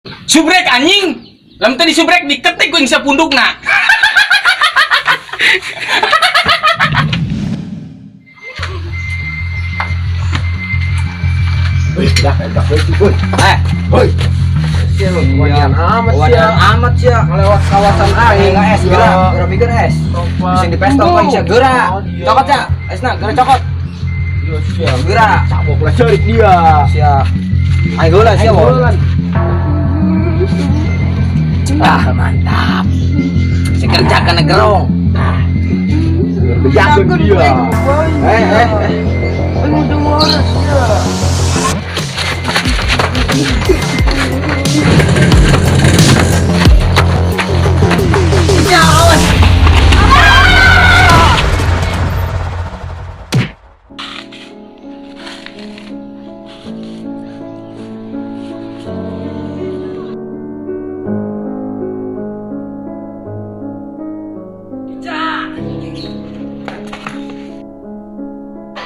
Subrek anjing. Lamun teu disubrek diketik ku ing sapundukna. Wih, dah, wih, wih. Eh, Woi. Wanian amat sia. Amat sia. Ngelewat kawasan aing. Es gerak, gerak bikin es. Bisa di pesta apa sia gerak. Cokot sia, esna gerak cokot. Iya, sia. Gerak. Cabok lah cerik dia. Sia. Ayo geura sia, Ayo, Bon. geura. Ah, mantap. Si kerja kena gerong. Bejakeun dia. Eh, eh, eh.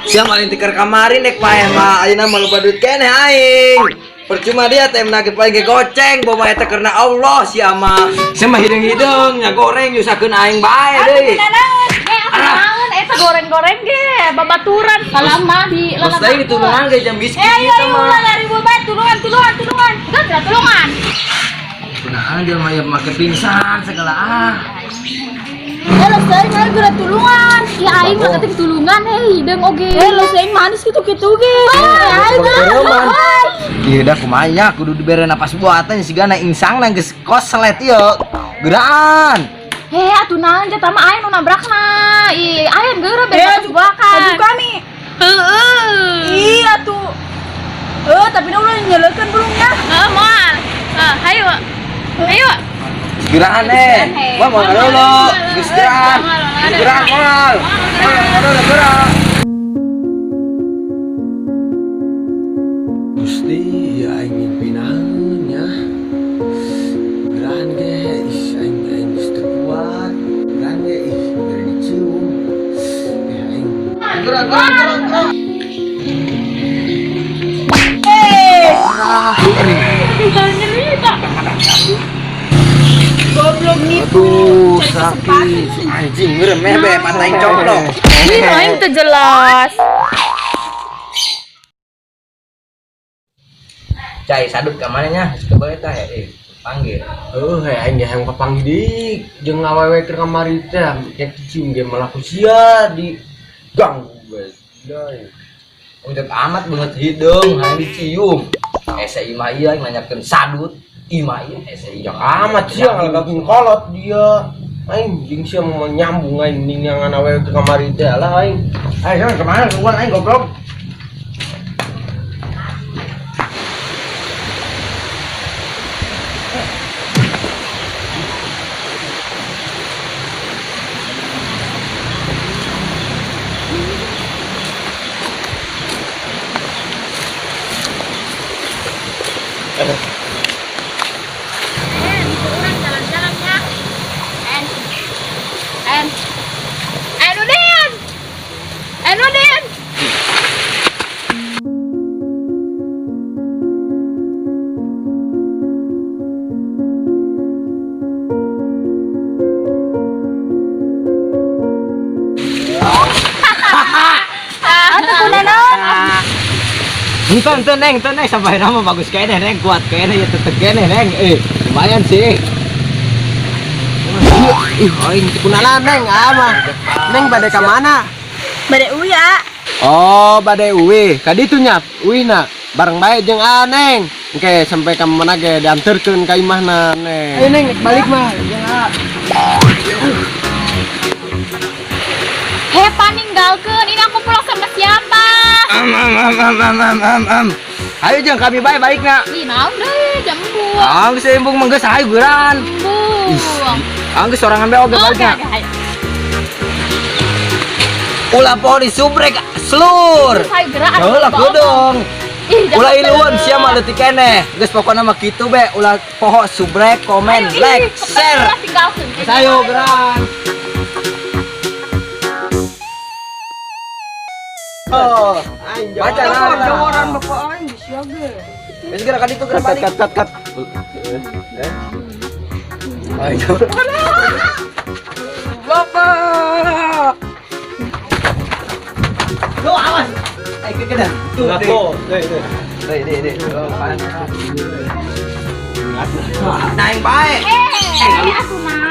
Sia maling tikar kamarin dek paeh mah ayeuna mah loba duit keneh aing. Percuma dia teh menagih paling ge goceng bawa eta karena Allah sia mah. Sia mah hideung-hideung nya goreng nyusahkeun aing bae deui. Naon? Eh, atuh naon eta goreng-goreng ge, babaturan kalama di Terus teh ditulungan ge jam biskuit Eh, ayo gitu ayo mah. ulah lari bobat, tulungan tulungan tulungan. Geus lah tulungan. Kunaon dia mah ya make pingsan segala ah. Eh, lo sering aing geura tulungan. Ya aing mah ketik tulungan hei, hideung oge. Eh, lo sering manis kitu-kitu ge. Aing Kereman. Iya dah kumaha nya kudu dibere napas buatan sigana insangna geus koslet ieu. Geraan. Hei, atuh naon eta mah aing nu nabrakna. Ih, aing geura bere napas buakan. Baju kami. Heeh. Iya tuh. Eh, tapi udah nyelekan belumnya. Heeh, moal. Heeh, hayu. Hayu. Geraan eh. Wah mau dulu. Geus geraan. Geraan moal. Moal dulu gerak. Gusti, ya aing mimpi naon nya. Geraan ge, ih aing aing geus teu kuat. Geraan ge, ih bere dicium. Eh aing. Gerak gerak gerak gerak. Nyerita. Goblok nipu. Aduh, sakit. Anjing ngeremeh be mata aing coplok. Ih, aing teu jelas. Cai sadut ka mana nya? Geus kebal eta eh panggil. Heuh, heh aing ge hayang kapanggih deui jeung awewe keur kamari teh kayak dicium ge malah ku sia diganggu bae. Gila. Untuk amat banget hidung, hayang dicium. Ese imah ieu aing nanyakeun sadut. Imah ieu ese Ya amat sia ngalagakeun kolot dia. Aing jeung sia mau nyambung aing ningangan awewe keur kamari teh lah aing. Ayo kemana keluar aing goblok. Eh, urang jalan-jalannya. En. En. En Udin. En Udin. Atuh kunaon? Ente ente neng, ente neng sampai nama bagus kayaknya neng, kuat kayaknya ya tetep kayaknya neng. Eh, lumayan sih. Ih, aing teu kunalan neng ah mah. Neng bade ka mana? Bade uya. Oh, bade uwi. Ka ditu nya, uwina. Bareng bae jeung A neng. Engke sampai ka mana ge dianterkeun ka imahna neng. Ayo neng balik mah jeung A. Hei, paninggalkeun. Ini aku pulang sama siapa? Am am am am am am am am. Ayo jeung kami bae balik na. Ih, naon deui, jembung. Ah, geus embung mah geus ayo geuran. Embung. Ah, geus sorangan bae oge balik Oke, na. oke, ayo. Ulah poho disubrek selur. Ayo gerak. Ulah kudung. Ih, jangan Ulah iluan gerak. sia mah leutik keneh. Geus pokona mah kitu be, ulah poho subrek, komen, Ayo, ih, like, pokoknya share. ulah tinggalkeun. Geus ayo geran. Oh, Aing baca lah. Joran bapak aing sia ge. Geus geura ka ditu geura Cut balik. cut cut cut. Ayo. Bapak. Lo awas. Eh, kekedan. Tuh, deh. Deh, deh. Deh, deh, deh. Naing bae. Eh, atuh.